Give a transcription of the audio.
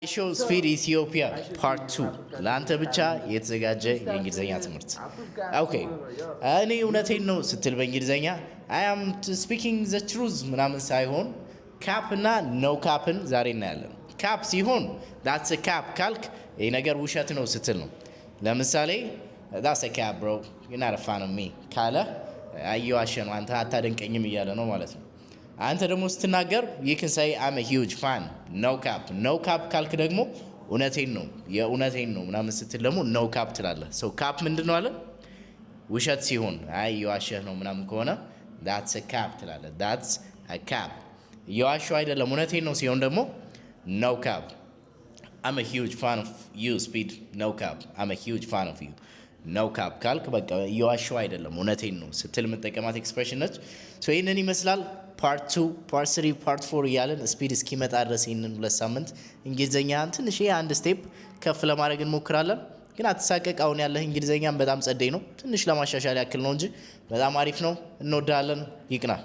IShowSpeed ኢትዮጵያ part 2፣ ለአንተ ብቻ የተዘጋጀ የእንግሊዝኛ ትምህርት። Okay፣ እኔ እውነቴን ነው ስትል በእንግሊዝኛ "I am speaking the truth" ምናምን ሳይሆን cap እና no cap ን ዛሬ እናያለን። Cap ሲሆን "That's a cap" ካልክ ይህ ነገር ውሸት ነው ስትል ነው። ለምሳሌ "That's a cap, bro, you're not a fan of me" ካለ እየዋሸ ነው፣ አንተ አታደንቀኝም እያለ ነው ማለት ነው። አንተ ደግሞ ስትናገር you can say "I'm a huge fan, no cap." No cap ካልክ ደግሞ እውነቴን ነው፣ የእውነቴን ነው ምናምን ስትል ደግሞ no cap ትላለህ። So cap ምንድን ነው አለ? ውሸት ሲሆን፣ አይ እየዋሸህ ነው ምናምን ከሆነ "That's a cap" ትላለህ። "That's a cap." እየዋሸሁ አይደለም፣ እውነቴን ነው ሲሆን ደግሞ no cap. "I'm a huge fan of you, Speed, no cap. I'm a huge fan of you, no cap" ካልክ በቃ እየዋሸሁ አይደለም፣ እውነቴን ነው ስትል የምጠቀማት expression ነች። So ይህንን ይመስላል። Part 2፣ part 3፣ part 4 እያለን Speed እስኪመጣ ድረስ ይህንን 2 ሳምንት እንግሊዝኛህን ትንሽ አንድ step ከፍ ለማድረግ እንሞክራለን። ግን አትሳቀቅ። አሁን ያለህ እንግሊዝኛም በጣም ጸዴ ነው። ትንሽ ለማሻሻል ያክል ነው እንጂ በጣም አሪፍ ነው። እንወዳለን። ይቅናል።